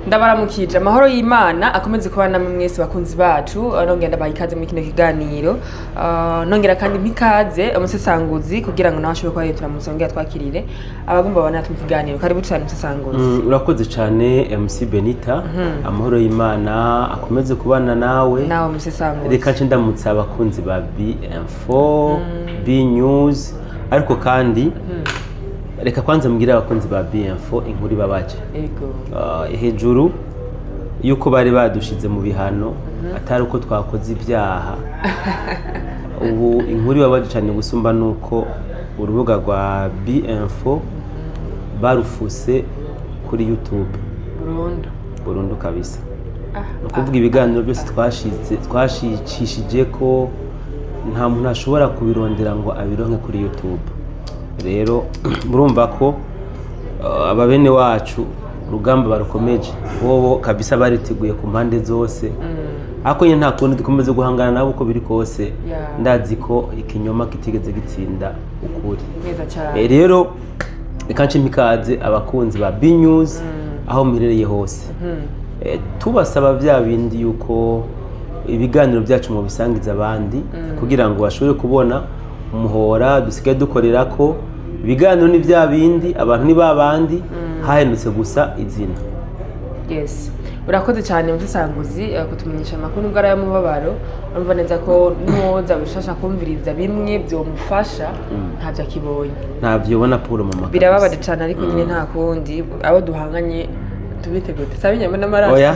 Ndabaramukije, amahoro y'Imana akomeze kuba namwe mwese bakunzi bacu. Nongera ndabaha ikaze muri kino kiganiro. Nongera kandi mpikaze umusesanguzi kugira ngo nawe ashobore kuba turamutse, yongera twakirire abagomba babana natwe mu kiganiro. Karibu cyane, umusesanguzi. Urakoze cyane, MC Benita. Amahoro y'Imana akomeze kubana nawe. Nawe, umusesanguzi. Reka nce ndamutse abakunzi ba B-Info, B News, ariko kandi reka kwanza mbwire abakunzi ba B-Info inkuru ibabaje. Hejuru yuko bari badushize mu bihano atari uko twakoze ibyaha, ubu inkuru ibabaje cyane gusumba nuko urubuga rwa B-Info barufuse kuri YouTube. Burundu? Burundu kabisa. Ni ukuvuga ibiganiro byose twashicishije ko nta muntu ashobora kubirondera ngo abironke kuri YouTube. Rero murumva ko ababene wacu urugamba barukomeje bobo kabisa, bariteguye ku mpande zose, ariko nyine nta kundi, dukomeze guhangana nabo uko biri kose. Ndazi ko ikinyoma kitigeze gitsinda ukuri. Neza cyane. Rero reka nce ikaze abakunzi ba B News aho muherereye hose. Tubasaba bya bindi yuko ibiganiro byacu mubisangiza abandi kugira ngo bashobore kubona umuhora dusigaye dukorera ko ibiganiro. Ni bya bindi, abantu ni ba bandi, hahindutse gusa izina. Yes, urakoze cyane, musesanguzi, kutumenyesha amakuru nubwo ari ay'umubabaro. Urumva neza ko n'uwoza bishasha kumviriza bimwe byomufasha ntabyo akibonye. Ntabyo ubona Paul mama. Birababaje cyane, ariko nyine nta kundi, abo duhanganye tubiteguye, dusabe inyama n'amaraso. Oya,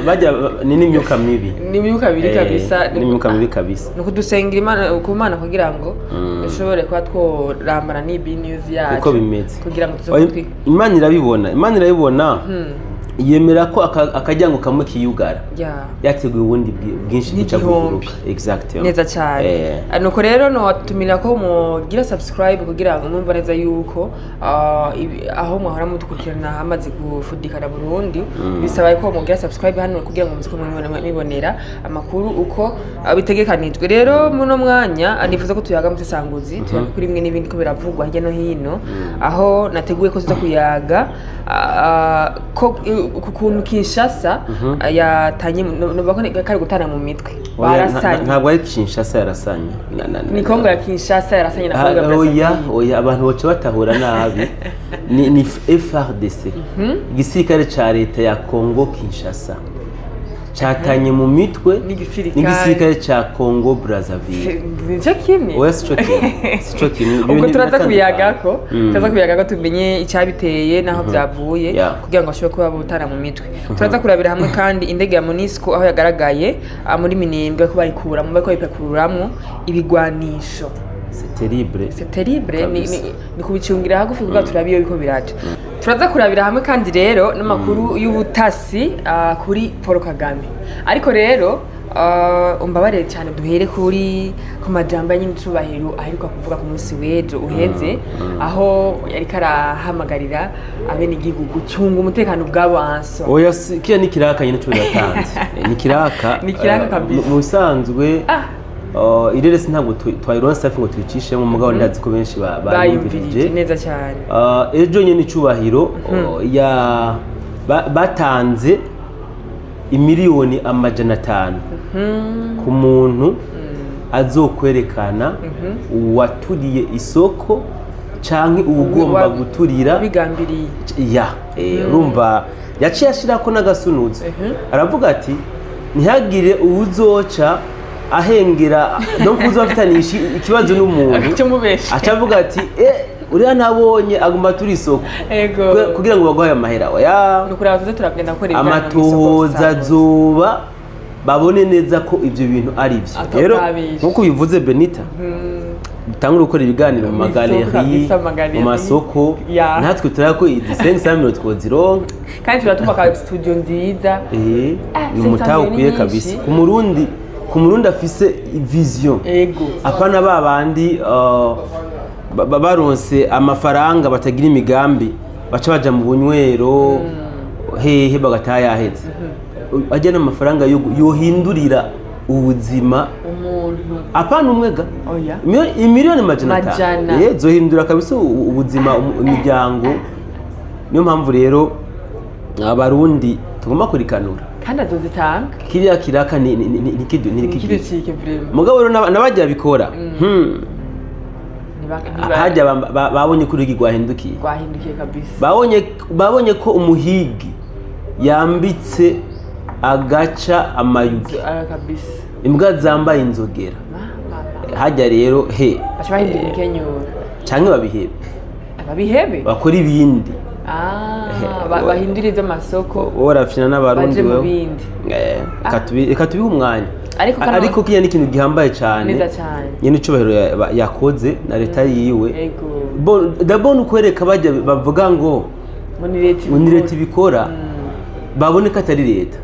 bajya ni n'imyuka mibi. Ni imyuka mibi kabisa. N'imyuka mibi kabisa. Ni ukudusengera Imana ku Mana kugira ngo dushobore kuba tworambana n'ibi news yacu Uko bimeze. kugira ngo Oya, tuze Imana irabibona, Imana irabibona, yemera ko akaryango kamwe kiyugara, yateguye ubundi bwinshi buca N'igihumbi. buguruka, exact. Neza cyane. Nuko rero nowatumira ko mugira subscribe kugira ngo mwumva neza yuko aho mwahora mudukurikirana hamaze gufudikana burundu. Bisaba ko mugira subscribe hano kugira ngo muze mubonera amakuru uko bitegekanijwe. Rero muno mwanya nifuza ko tuyaga, musesanguzi, tuyaga kuri imwe n'ibindi ko biravugwa hirya no hino, aho nateguye ko tuza kuyaga ko ku kuntu Kinshasa yatanye, nuvuga ko kari gutana mu mitwe. Oya, barasanye. Ntabwo ari Kinshasa yarasanye. Ni Kongo ya Kinshasa yarasanye na Kongo ya Ah, oya. Brazzaville. Oya, abantu baca batahura nabi. Ni FARDC, igisirikare ca leta ya Congo Kinshasa catanye mu mitwe n'igisirikare. N'igisirikare ca Congo Brazzaville. Nicyo kimwe. Oya, sico kimwe, sico kimwe. Ibyo Ubwo bintu turaza biratandukanye. kubiyagako, turaza kubiyagako tumenye icyabiteye n'aho byavuye kugira ngo bashobore kuba butana mu mitwe. Turaza kurabira hamwe kandi indege ya MONUSCO aho yagaragaye muri Minembwe ko bayikuramo, bariko bayipakururamwo ibigwanisho. C'est terrible. C'est terrible, Kabisa. ni kubicungira hagufi kugira turabe iyo biriko biraja. Turaza kurabira hamwe kandi rero n'amakuru y'ubutasi kuri Paul Kagame. Ariko rero umbabarire cyane, duhere kuri ku majambo ya nyir'icubahiro aheruka kuvuga ku munsi w'ejo uheze, aho yariko arahamagarira abenegihugu gucunga umutekano ubwabo anso. Oya, kiya ni kiraka nyine cyo yatanze. Ni kiraka. Ni kiraka kabisa. Mu bisanzwe ireresi ntabwo twayironse hafi ngo tuyicishemo, mugabo ndazi ko benshi bayumvirije bayumvirije. Neza cyane. Ejo nyine icubahiro ya batanze imiliyoni 500 ku muntu azokwerekana uwaturiye isoko canke uwugomba guturira. Bigambiriye. Ya, urumva yaciye ashirako n'agasunuzo, aravuga ati ntihagire uwuzoca ahengera, donc uzoba afitaniye ikibazo n'umuntu cyo mubeshe. Aca avuga ati uriya ntabonye aguma turi isoko kugira ngo baguhe amahera. Oya. Ni ukuraba tuze turagenda gukora ibiganiro mu isoko Amatohoza rusange. azoba, babone neza ko ibyo bintu ari byo. Rero Atabishe. nk'uko bivuze, Benita, dutangure gukora ibiganiro mu Mu isoko ma galeries, kabisa, mu ma galeries. mu masoko. Natwe turabona ko izi 500 millions twozironka. Kandi turatuma ka studio nziza. Ni umutahe 500 ukwiye ni kabisa nyinshi. ku murundi afise vision, apana ba bandi baronse amafaranga batagira imigambi, baca baja mu bunywero hehe bagataha yaheze. Ajya n'amafaranga yohindurira ubuzima umuntu. Apana umwe ga. Oya. Imiliyoni 500. Majana. Zohindura kabisa ubuzima imiryango. Niyo mpamvu rero Abarundi tugomba kurikanura. Kandi azozitanga. Kiriya kiraka ni Ntikiducike vraiment. Mugabo rero n'abajya bikora, hajya babonye ko uruhigi rwahindukiye. Rwahindukiye kabisa. Babonye ko umuhigi yambitse agaca amayugi. Ah, kabisa. Imbwa zambaye inzogera. Mama. Hajya rero he Baca bahindura imikenyero. Canke babihebe. Babihebe. Bakora ibindi. Ah, bahindure ivy'amasoko. Wowe urafina n'Abarundi. Baje mu Wewe. bindi. Reka tubihe umwanya. Ariko Ariko kiriya ni ikintu gihambaye cane. Neza cane. Nyene icubahiro yakoze na leta yiwe. D'abord ukwereka bajya bavuga ngo Ngo ni leta. Ngo ni leta ibikora, babone ko atari leta.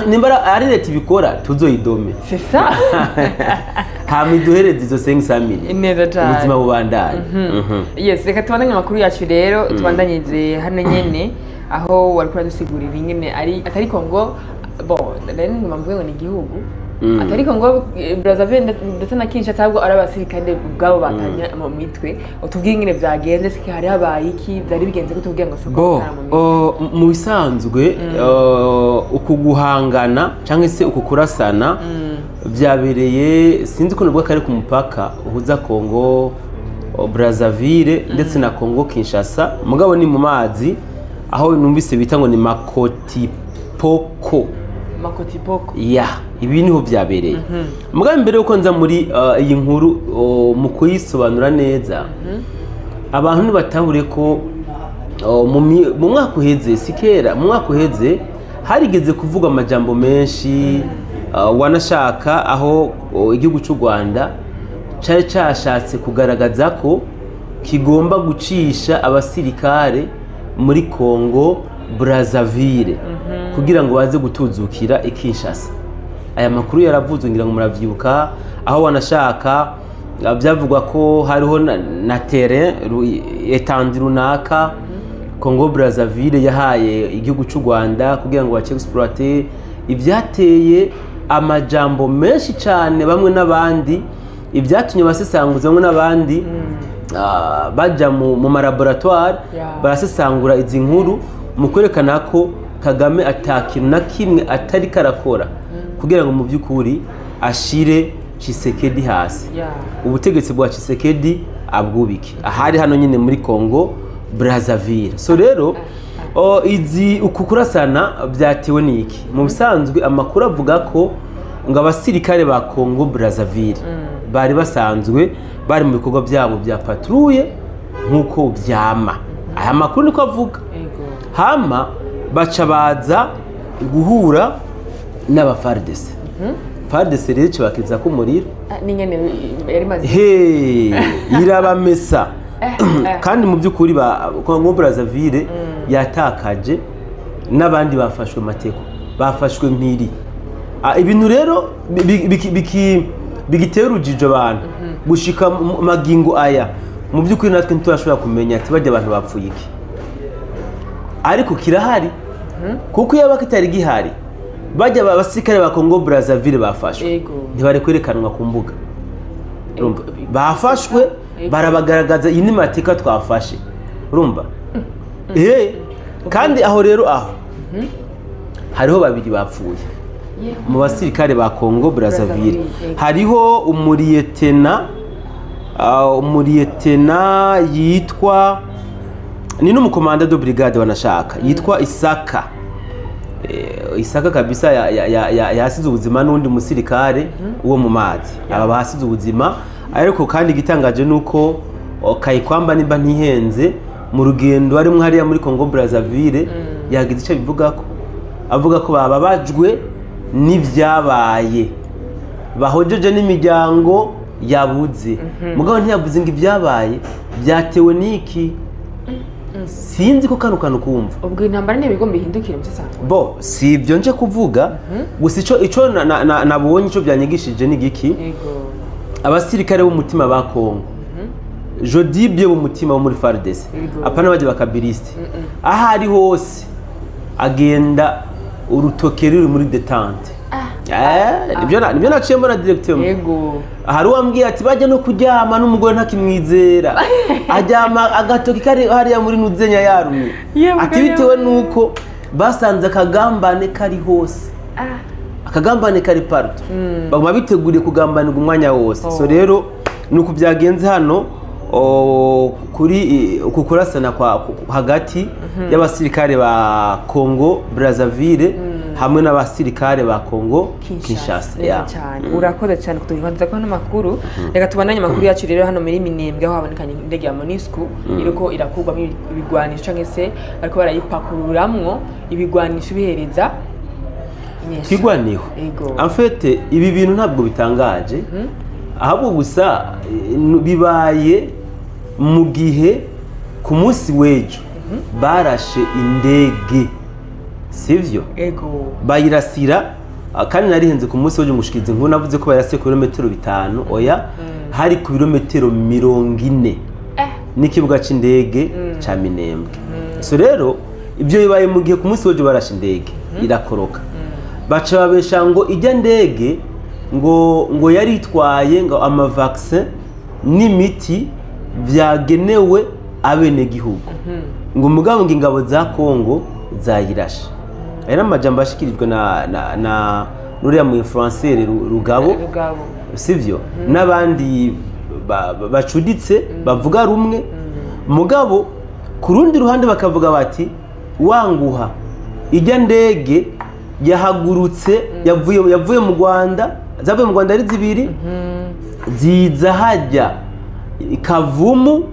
Nimba ari leta ibikora, tuzoyidome. C'est ça. Hama iduhereze izo 500 millions. Neza cane. Ubuzima bubandanye. Yes, reka tubandanye amakuru yacu rero, tubandanyirize hano nyene aho wari kuradusigurira ingene ari atari Congo. Bon, rero nguma mvuge ngo ni igihugu atari Congo Brazzaville ndetse na Kinshasa, ahubwo ari abasirikare ubwabo batanya mu mitwe. Utubwire ingene vyagenze, siki hari habaye iki, vyari bigenze gute kugira ngo soko Bo gutana mu mitwe? Mu bisanzwe, uku guhangana cyangwa se uku kurasana byabereye, sinzi ko nubwo kari ku mupaka uhuza Congo Brazzaville ndetse na Congo Kinshasa, mugabo ni mu mazi aho numvise bita ngo ni Makotipoko. Makotipoko. Ya, ibi niho byabereye. Mugabo mbere yuko nza muri iyi nkuru, mu kuyisobanura neza, abantu ntibatahure ko mu mwaka uheze, si kera, mu mwaka uheze harigeze kuvuga amajambo menshi, wanashaka aho igihugu cy'u Rwanda cyari cyashatse kugaragaza ko kigomba gucisha abasirikare muri Congo Brazzaville kugira ngo baze gutuzukira i Kinshasa. Aya makuru yaravuzwe, ngira ngo muravyibuka, aho wanashaka byavugwa ko hariho na terrain étendue runaka Congo Brazzaville yahaye igihugu cy'u Rwanda kugira ngo bace exploiter. Ibyateye amajambo menshi cyane bamwe n'abandi, ibyatumye abasesanguzi bamwe n'abandi baja mu ma laboratoire barasesangura izi nkuru mu kwerekana ko Kagame ata kintu na kimwe atari karakora kugira ngo mu by'ukuri ashire Tshisekedi hasi, ubutegetsi bwa Tshisekedi abwubike ahari hano nyine muri Congo Brazzaville. So rero izi uku kurasana byatewe n'iki? Mu bisanzwe amakuru avuga ko ngo abasirikare ba Congo Brazzaville bari basanzwe bari mu bikorwa byabo bya patrouille nk'uko byama, aya makuru niko avuga. Hama baca baza guhura n'aba FARDC. FARDC rero kibakiza ko umuriro. Ah, n'ingene yari imaze. He irabamesa. Eh. Kandi mu by'ukuri ba Congo Brazzaville yatakaje n'abandi bafashwe mateko, bafashwe mpiri. Ibintu rero bigitera urujijo abantu gushika mu magingo aya, mu by'ukuri natwe ntiturashobora kumenya ati bajya abantu bapfuye iki, ariko kirahari, kuko iyo kitari gihari bajya abasirikare ba Congo Brazzaville bafashwe ntibari kwerekanwa ku mbuga. Urumva? Bafashwe barabagaragaza, iyi ni mateka twafashe, urumva? Kandi aho rero aho hariho babiri bapfuye mu basirikare ba Congo Brazzaville. Brazzaville, yego. Hariho umuriyetena yitwa, ni n'umukomanda de brigade wanashaka, yitwa Isaka. Isaka kabisa yasize ubuzima n'undi musirikare wo mu mazi. Aba basize ubuzima. Ariko kandi igitangaje nuko Kayikwamba, nimba ntihenze, mu rugendo arimo hariya muri Congo Brazzaville yagize icyo abivugako, avuga ko bababajwe n'ibyabaye, bahojeje n'imiryango yabuze. Mugabo ntiyavuze ngo ibyabaye byatewe n'iki. Sinzi ko kano kantu kumva. Ubwo intambara ntibigomba ihindukire mu gisanzwe. Bo si ibyo nje kuvuga gusa, ico nabonye, ico byanyigishije ni giki? Abasirikare b'umutima ba Congo, je dis bien b'umutima wo muri FARDC, apana bajya bakabiliste, aho ari hose agenda urutoke ruri muri détente. Nibyo naciye mbona directement. Hari uwambwiye ati bajya no kuryama n'umugore ntakimwizera, aryama agatoki kari hariya muri nuzenya yarumye. Yewe. Ati bitewe nuko Basanze akagambane kari hose, akagambane kari partout, baguma biteguriye kugambanirwa umwanya wose. So rero ni uku byagenze hano kuri uku kurasana kwa hagati y'abasirikare ba Congo Brazzaville hamwe n'abasirikare ba Congo Kinshasa. Neza cyane, urakoze cyane kutuganiriza ko n'amakuru. Reka tubandanye amakuru yacu rero hano muri Minembwe, aho habonekanye indege ya MONUSCO iriko irakurwamo ibigwanisho, canke se bariko barayipakururamwo ibigwanisho bihereza inyeshyamba. Twigwaniho. En fait, ibi bintu ntabwo bitangaje, ahubwo gusa bibaye mu gihe ku munsi w'ejo barashe indege, sivyo? Ego. Bayirasira kandi narihenze ku munsi w'ejo mushikiriza inkuru, navuze ko bayirasiye ku birometero 5. Oya, hari ku birometero 40 n'ikibuga c'indege ca Minembwe. So rero ibyo bibaye mu gihe ku munsi w'ejo barashe indege irakoroka, baca babesha ngo ijya ndege ngo yari itwaye ngo amavaccin n'imiti byagenewe abenegihugu, ngo mugabo ngo ingabo za Kongo zayirashe. Aya ni amajambo yashikirijwe na nuriya mu influencer Rugabo. Rugabo. Sivyo? N'abandi bacuditse bavuga rumwe. Mugabo ku rundi ruhande bakavuga bati: "Wanguha, ijya ndege yahagurutse, yavuye mu Rwanda, zavuye mu Rwanda ari zibiri, ziza hajya Kavumu,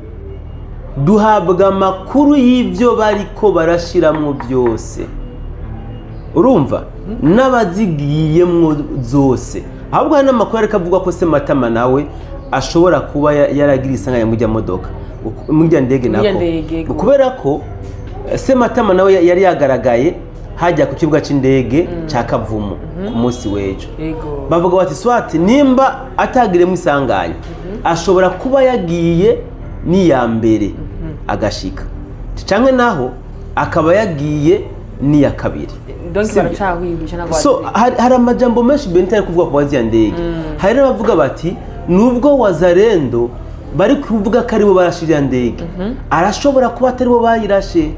duhabwa amakuru y'ibyo bariko barashiramwo byose." Urumva n'abazigiyemwo zose. Ahubwo hari n'amakuru ariko avuga ko Sematama nawe ashobora kuba yaragira isanganya mujya modoka, mujya ndege Murya nako. ndege, go. Kubera ko Sematama nawe yari yagaragaye hajya ku kibuga c'indege ca Kavumu ku munsi w'ejo. Bavuga bati: "Soit nimba atagiremo isanganya, ashobora kuba yagiye n'iya mbere agashika, canke naho akaba yagiye n'iya kabiri." Donc Sibyo? baracahwihisha ntabwo So hari amajambo menshi Benita ari kuvuga ku baziya ndege. Hari n'abavuga bati nubwo Wazalendo bari kuvuga ko aribo barashe iriya ndege, arashobora kuba atari bo bayirashe.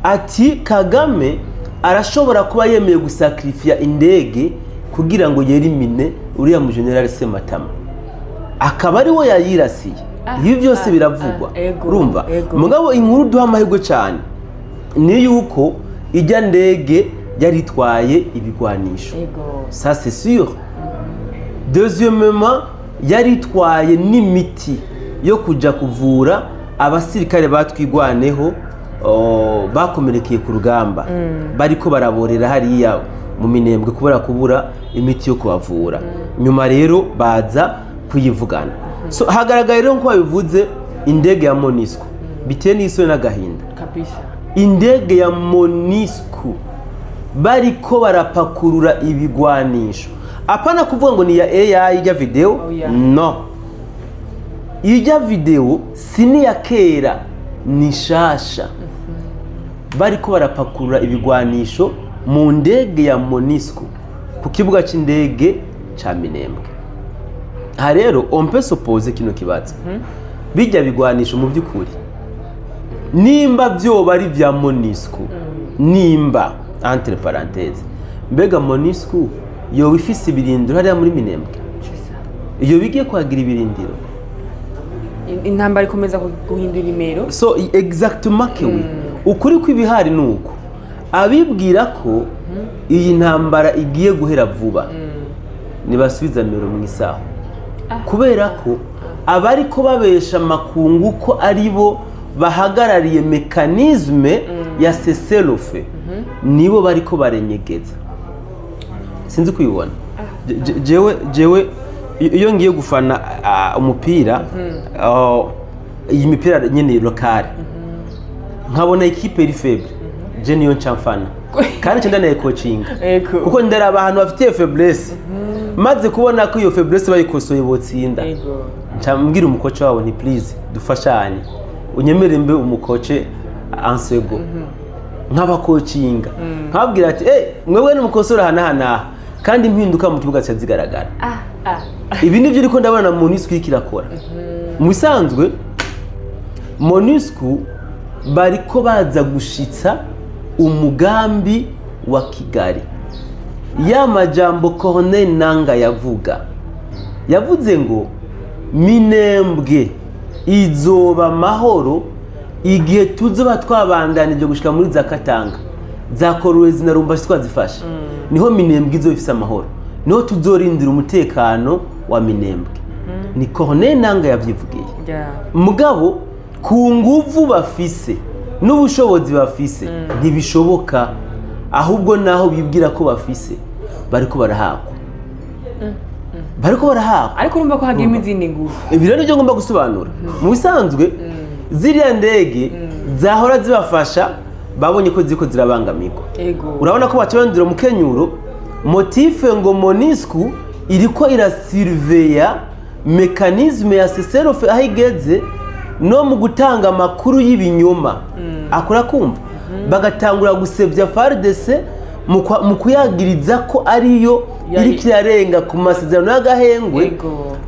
Ati Kagame arashobora kuba yemeye gusacrifier indege kugira ngo yerimine uriya mu general Sematama, akaba ari we yayirasiye. Ibi byose biravugwa. Urumva? Mugabo inkuru duha amahirwe cyane ni yuko ijya ndege yari itwaye ibigwanisho. Ça c'est sûr. Deuxièmement, yari itwaye n'imiti yo kuja kuvura abasirikare batwigwaneho bakomerekeye ku rugamba, bariko baraborera hariya mu Minembwe kubera kubura imiti yo kubavura. Nyuma rero baza kuyivugana. So hagaragaye rero, nk'uko babivuze, indege ya MONUSCO. Biteye n'isoni n'agahinda. Indege ya MONUSCO bariko barapakurura ibigwanisho. Apana kuvuga ngo ni ya AI ijya video. Oh, yeah. No, ijya video si niya kera, ni shasha. Bariko barapakurura ibigwanisho mu ndege ya MONUSCO ku kibuga c'indege ca Minembwe. Aha rero on peut se poser kino kibazo: bijya bigwanisho mu by'ukuri, nimba byoba ari bya MONUSCO, nimba entre parenthèses, mbega MONUSCO yoba ifise ibirindiro hariya muri Minembwe? C'est ça. Iyo bigiye kuhagira ibirindiro? Intambara ikomeza guhindura imero. So exactement que oui, ukuri kw'ibihari ni uko abibwira ko iyi ntambara igiye guhera vuba nibasubiza mero mu isaho, kubera ko abariko babesha amakungu ko ari bo bahagarariye mécanisme ya cessez-le-feu nibo bariko barenyegeza. Sinzi kubibona. Jewe iyo ngiye gufana umupira, iyi mipira nyene locale, nkabona équipe iri faible, je niyo nca mfana kandi nca ndanaye coaching, kuko ndaraba ahantu bafitiye faiblesse, maze kubona ko iyo faiblesse bayikosoye botsinda, nca mbwira umukoci wabo nti: "Please, dufashanye, unyemere mbe umucoach en second." Nk'abakocinga nkababwira ati: "Eh, mwebwe nimukosora aha n'aha n'aha," kandi impinduka mu kibuga zica zigaragara. Ibi nibyo uriko ndabona MONUSCO iriko irakora. Mu bisanzwe MONUSCO bariko baza gushitsa Umugambi wa Kigali, ya majambo Corneille Nanga yavuga, yavuze ngo Minembwe izoba amahoro igihe tuzoba twabandanije gushika muri za Katanga, za Kolwezi na Lubumbashi twazifashe, niho Minembwe izoba ifise amahoro, niho tuzorindira umutekano wa Minembwe. Ni Corneille Nanga yavyivugiye. Mugabo ku nguvu bafise n'ubushobozi bafise ntibishoboka. Ahubwo naho bibwira ko bafise, bariko barahakwa, bariko barahakwa. Ariko urumva ko hagiyemo izindi ngufu. Ibi rero nibyo ngomba gusobanura. Mu bisanzwe ziriya ndege zahora zibafasha babonye ko ziriko zirabangamirwa. Urabona ko baca bandura umukenyuro, motif ngo MONUSCO iriko irasurveilla mécanisme ya cessez-le-feu aho igeze, no mu gutanga amakuru y'ibinyoma akora kumva bagatangura gusebya FARDC mu kuyagiriza ko ariyo iriko irarenga ku masezerano y'agahengwe.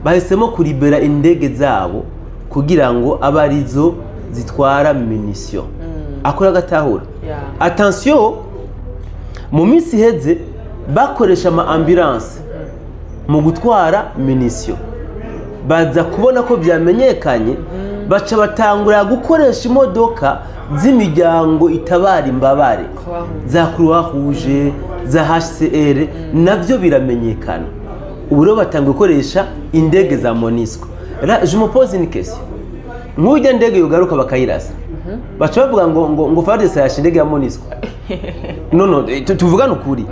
Bahisemo kuribera indege zabo kugira ngo abe arizo zitwara munition, akora agatahura. Attention, mu minsi iheze bakoresha ama ambulance mu gutwara munition, baza kubona ko byamenyekanye, baca batangura gukoresha imodoka z'imiryango itabara imbabare, za Croix Rouge, za HCR, nabyo biramenyekana. Ubu rero batanga gukoresha indege za MONUSCO. Là, je me pose une question: nk'ujya ndege yogaruka bakayirasa, baca bavuga ngo FARDC yashe indege ya MONUSCO? No, tuvugane ukuri,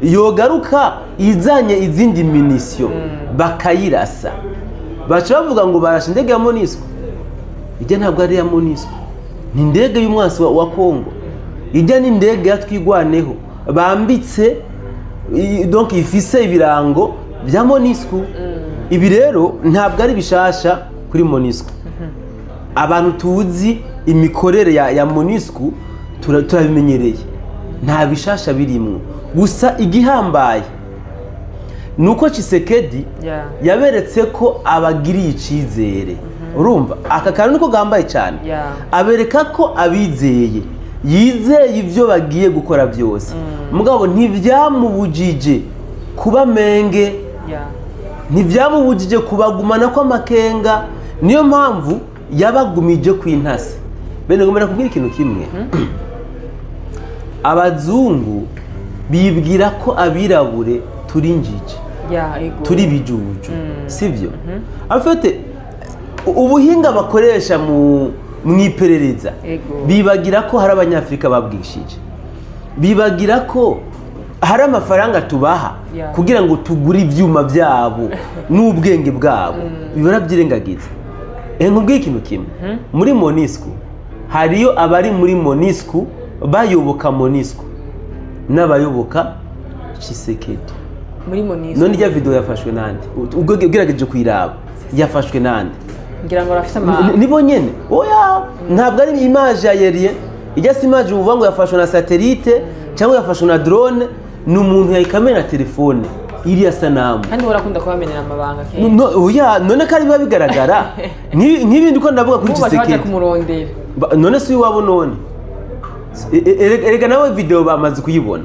yogaruka izanye izindi munition bakayirasa, baca bavuga ngo barashe indege ya MONUSCO? Ijya ntabwo ari iya MONUSCO, ni indege y'umwansi wa Kongo. Ijya ni indege ya Twigwaneho bambitse donc ifise ibirango bya MONUSCO. Ibi rero ntabwo ari bishasha kuri MONUSCO. Abantu tuzi imikorere ya MONUSCO turabimenyereye, nta bishasha birimwo. Gusa igihambaye ni uko Tshisekedi yaberetse ko abagiriye icyizere. Urumva aka kantu niko gahambaye cyane. Abereka ko abizeye, yizeye ibyo bagiye gukora byose. Mugabo ntibyamubujije kuba menge, ntibyamubujije kubagumana kw'amakenga. Niyo mpamvu yabagumije ku intasi. Bene ngomba kubwira ikintu kimwe: abazungu bibwira ko abirabure turi injiji, Yeah, ego. turi bijuju, sibyo? Afite ubuhinga bakoresha mu iperereza, bibagira ko hari Abanyafurika babwishije, bibagira ko hari amafaranga tubaha kugira ngo tugure ibyuma byabo n'ubwenge bwabo. Barabyirengagiza. Nkubwiye ikintu kimwe: muri MONUSCO hariyo abari muri MONUSCO bayoboka MONUSCO n'abayoboka Tshisekedi. Muri MONUSCO? None irya video yafashwe nande? Ubwo ugerageje kuyiraba, yafashwe nande? Ngira ngo barafise ama Nibo nyene. Oya, ntabwo ari image aérienne ijya, si image uvuga ngo yafashwe na satellite cyangwa yafashwe na drone. Ni umuntu yayikamera na telefone iriya sanamu. Kandi urakunda kubamenera amabanga kenshi. No, oya, none ko ari biba bigaragara. Nk'ibindi ko ndavuga kuri ubu baca baja Tshisekedi. kumurondera. None si iwabo? None erega nawe video bamaze kuyibona,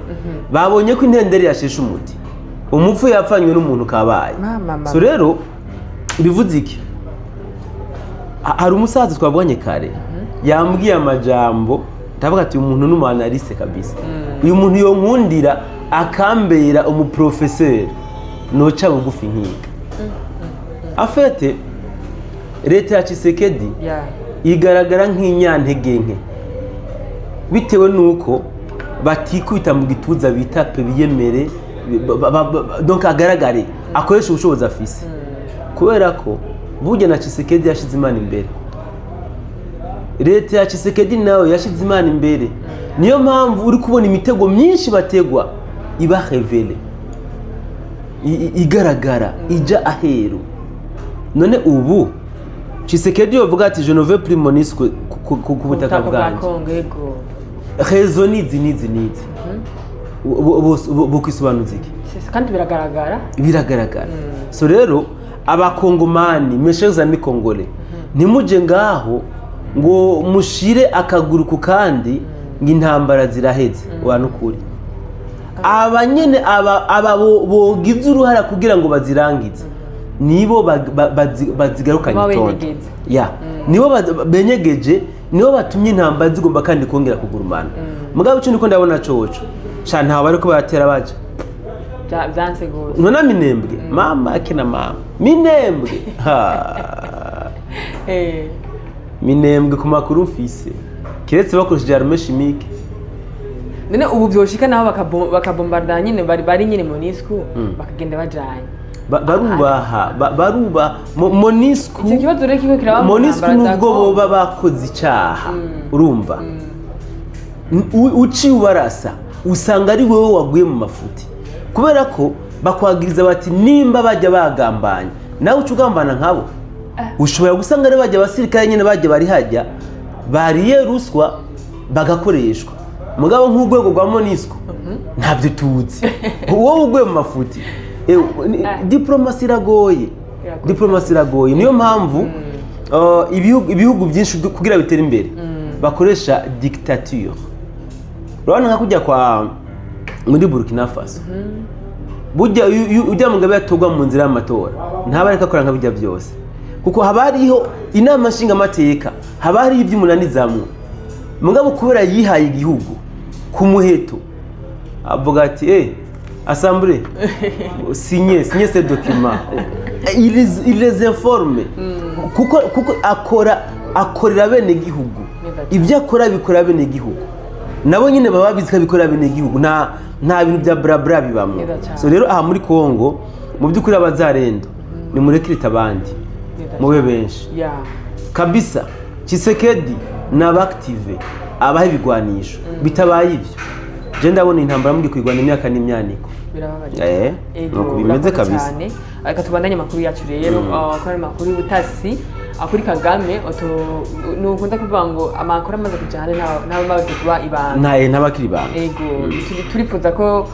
babonye ko intenderi yasheshe umuti, umupfu yapfanywe n'umuntu kabaye. Mama, mama. So rero bivuze iki? Hari umusaza twabonye kare yambwiye amajambo, ndavuga ati uyu muntu ni umu analyste kabisa, uyu muntu yonkundira akambera umuprofeseri, noca bugufi nkiga. Afete leta ya Tshisekedi igaragara nk'inyantege nke bitewe n'uko batikubita mu gituza, bitape, biyemere, donc agaragare akoresha ubushobozi afise, kubera ko burya na Tshisekedi yashize Imana imbere, leta ya Tshisekedi nawe yashize Imana imbere. Niyo mpamvu uri kubona imitego myinshi bategwa iba révélée, igaragara, ija aheru. None ubu Tshisekedi yovuga ati je ne veux plus MONUSCO ku butaka butaka bwa bwanjye, Kongo, ego. Raison nizi nizi nizi bukwisobanuza iki? Kandi biragaragara. Biragaragara. So rero Abakongomani, mes chers amis congolais, ntimuje ngaho ngo mushire akaguru ku kandi. Ngo intambara ziraheze wa nukuri, aba nyene aba bogize uruhara kugira ngo bazirangize nibo bazigarukanye Baba itondo. benyegeza. Ya, nibo benyegeje, nibo batumye intambara zigomba kandi kongera kugurumana. Mugabo ico ndiko ndabona coco sha, ntaho bariko baratera baja. Vyanse gose. Nona Minembwe, mama akina mama Minembwe ha. Minembwe ku makuru mfise, kiretse bakoresheje arme chimique. None ubu vyoshika naho bakabombarda nyine bari nyine MONUSCO, bakagenda bajanye? Barubaha barubaha MONUSCO. Icyo kibazo rero kiko kiraba mu MONUSCO ntambara za nubwo Congo. boba bakoze icaha, urumva, uciye ubarasa usanga ari wowe waguye mu mafuti, kubera ko bakwagiriza bati nimba bajya bagambanya nawe uca ugambana nkabo. Ushobora gusanga ari bajya abasirikare nyine bajya bari hajya bariye ruswa bagakoreshwa, mugabo nk'urwego rwa MONUSCO ntabyo tuzi, wowe uguye mu mafuti. Diplomasi iragoye. Iragoye. Diplomasi iragoye, niyo mpamvu ibihugu byinshi kugira bitere imbere bakoresha dictature. Urabona nka kujya kwa muri Burkina Faso, burya iyo ujya Mugabe yatorwa mu nzira y'amatora ntaba ariko akora nka bijya byose, kuko haba hariho inama nshingamateka, haba hariho iby'umunanizamwo. Mugabo kubera yihaye igihugu ku muheto, avuga ati: "Eh, assemblée, signez, signez ce document." Il les informe kuko akorera bene gihugu. Neza cyane. Ibyo akora bikora bene gihugu, nabo nyine baba babizi ko abikorera bene gihugu, nta bintu bya bla bibamwo. Neza cyane. So rero aha muri Congo, mu by'ukuri, abazarendo nimurekirite abandi, Neza mube cyane. benshi kabisa. Tshisekedi n'abactive abaha ibigwanisho, bitabaye ibyo je ndabona intambara mugiye kuyirwana imyaka n'imyaniko. Birababaje. Eh, Ego, nuko bimeze urakoze kabisa. cyane. Reka tubandanye amakuru yacu rero, ko ari amakuru y'ubutasi kuri Kagame. Nukunda kuvuga ngo amakuru amaze kuja hanze ntaba amaze kuba ibanga. Ntabakiri ibanga. Ego, turifuza ko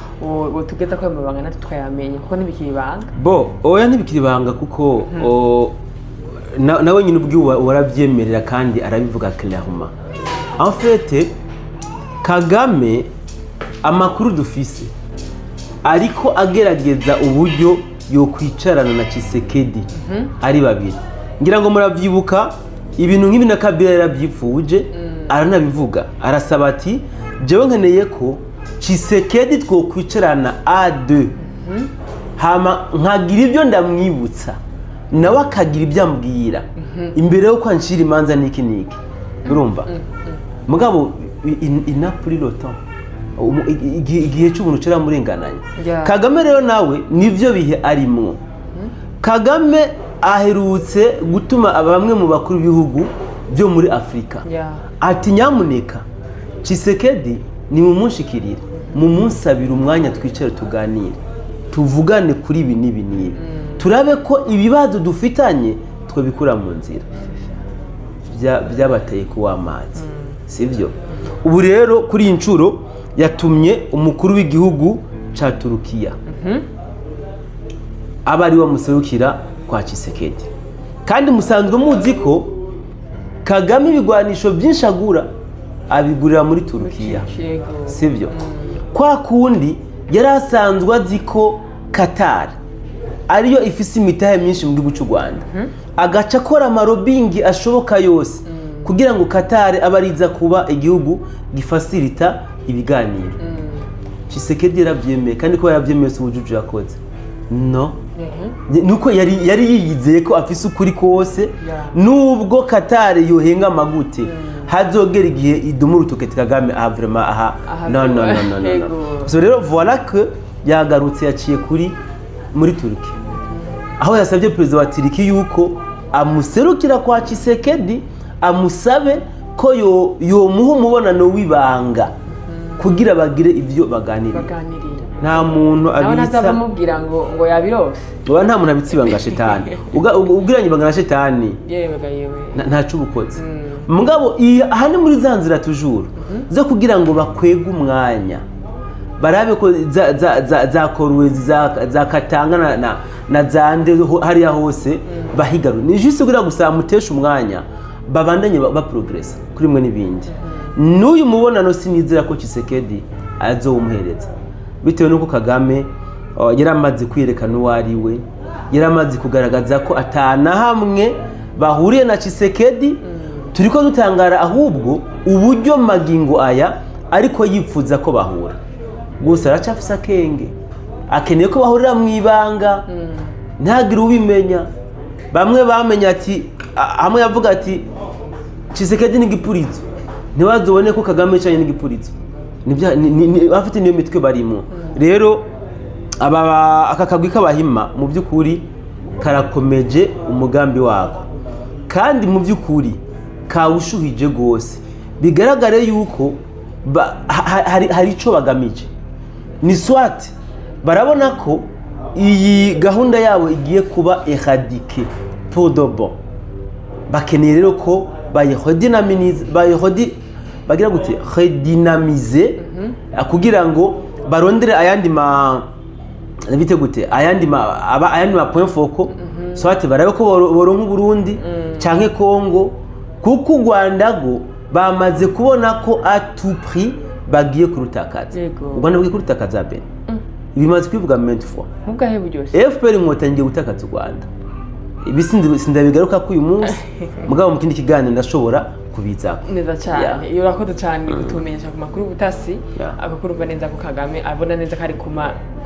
wotugeza ko ayo mabanga natwe tukayamenya, kuko ntibikiri ibanga. Bo oya, ntibikiri ibanga, kuko nawe nyine ubwiwe warabyemerera kandi arabivuga clairement. En fait, Kagame, amakuru dufise, ariko agerageza uburyo yokwicarana na Tshisekedi ari babiri. Ngira ngo muravyibuka ibintu nk'ibi na Kabila yarabyifuje, aranabivuga, arasaba ati: "Jewe nkeneye ko Tshisekedi twokwicarana A2, hama nkagira ibyo ndamwibutsa, nawe akagira ibyo ambwira imbere yo kwanshira imanza niki niki." Urumva, mugabo il n'a pris le temps. Igihe cy'ubuntu caramurengananye. Kagame rero nawe nivyo bihe arimwo. Kagame aherutse gutuma bamwe mu bakuru b'ibihugu byo muri Afurika ati: "Nyamuneka Tshisekedi nimumunshikirire, mumunsabire umwanya twicare tuganire, tuvugane kuri ibi n'ibi n'ibi, turabe ko ibibazo dufitanye twabikura mu nzira." Byabateye kuwa amazi, sibyo? Ubu rero kuri iyi nshuro yatumye umukuru w'igihugu ca Turukiya aba ari we muserukira kwa Tshisekedi. Kandi musanzwe muzi ko Kagame ibigwanisho byinshi agura abigurira muri Turukiya. Yego. Sibyo? Kwa kundi yari asanzwe azi ko Qatar ariyo ifise imitahe myinshi mu gihugu cy'u Rwanda, agaca akora amalobbying ashoboka yose kugira ngo Qatar abe ariza kuba igihugu gifacilita ibiganiro. Tshisekedi yarabyemeye, kandi ko yarabyemeye si ubujuju yakoze, no nuko yari yiyizeye ko afise ukuri kose. Nubwo Qatar yohenga amagute, hazogera igihe iduma urutoke ati: "Kagame aha vraiment aha." Aha. No, no, no, no, no, no. Yego. So rero voilà que yagarutse, yaciye kuri muri Turki, aho yasabye perezida wa Turki yuko amuserukira kwa Tshisekedi, amusabe ko yomuha umubonano w'ibanga kugira bagire ibyo baganiriye. Baganiriye. Nta muntu nawe abitsa ntazava amubwira ngo yabirose. Oya, nta muntu abitsa ibanga shetani. Ubwiranye ibanga na shetani, yewe ga yewe. Ntaco ubukoze. Mugabo aha ni muri za nzira toujours zo kugira ngo bakwege umwanya, barabe ko za Kolwezi, za Katanga na zande hariya hose bahigaru. Ni juste kugira gusa mutesha umwanya. Babandanye baprogressa kuri mwe n'ibindi. N'uyu mubonano sinizera ko Tshisekedi azowumuhereza, bitewe n'uko Kagame yari amaze kwiyerekana uwo ari we, yari amaze kugaragaza ko atana hamwe bahuriye na Tshisekedi. Turiko dutangara ahubwo uburyo magingo aya ariko yipfuza ko bahura. Gusa aracafise akenge, akeneye ko bahurira mu ibanga, ntagire ubimenya. Bamwe bamenya ati hamwe yavuga ati Tshisekedi ni igipurizo, ntibazobone ko Kagame yicaranye n'igipurizo. Bafite niyo mitwe barimo. Rero aka kagwi k'Abahima mu by'ukuri karakomeje umugambi wako, kandi mu by'ukuri kawushuhije rwose. Bigaragare yuko hari icyo bagamije. Ni swat barabona ko iyi gahunda yabo igiye kuba éradiquée pour de bon. Bakeneye rero ko bayiredynamize, bayihodi bagira gute, redynamiser, kugira ngo barondere ayandi ma bite gute, ayandi ma aba ayandi ma points focaux, soit barabe ko boronka Burundi canke Congo, kuko u Rwanda go bamaze kubona ko à tout prix bagiye kurutakaza. U Rwanda bugiye kurutakaza. Ben bimaze kwivuga maintes fois. Mu bwahe buryo se? FPR Inkotanyi igiye gutakaza u Rwanda. Ibi sindabigaruka ko uyu munsi, mugabo mu kindi kiganiro ndashobora kubizako. Neza cyane. Iyo urakoze cyane kutumenyesha ku makuru y'ubutasi. Ako kurumva neza ko Kagame abona neza ko ari ku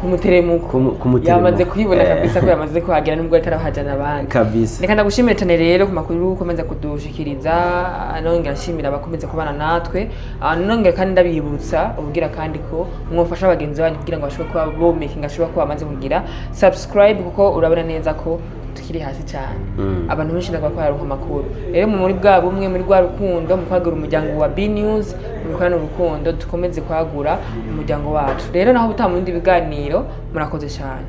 muteremuko. Ku muteremuko. Yamaze kuyibona kabisa ko yamaze kuhagera, nubwo atarahajana abandi. Reka ndagushimire cyane rero ku makuru ukomeza kudushikiriza, nongera nshimira abakomeza kubana natwe. Nongera kandi ndabibutsa ubwira kandi ko mwofasha bagenzi banyu kugira ngo bashobore kuba bo making ashobora kuba bamaze kugira subscribe, kuko urabona neza ko tukiri hasi cyane. Abantu benshi ntabwo bararonka amakuru. Rero muri bwa bumwe, muri rwa rukundo, mu kwagura umuryango wa B News, mu bikorana urukundo, dukomeze kwagura umuryango wacu. Rero naho utaha mu bindi biganiro, murakoze cyane.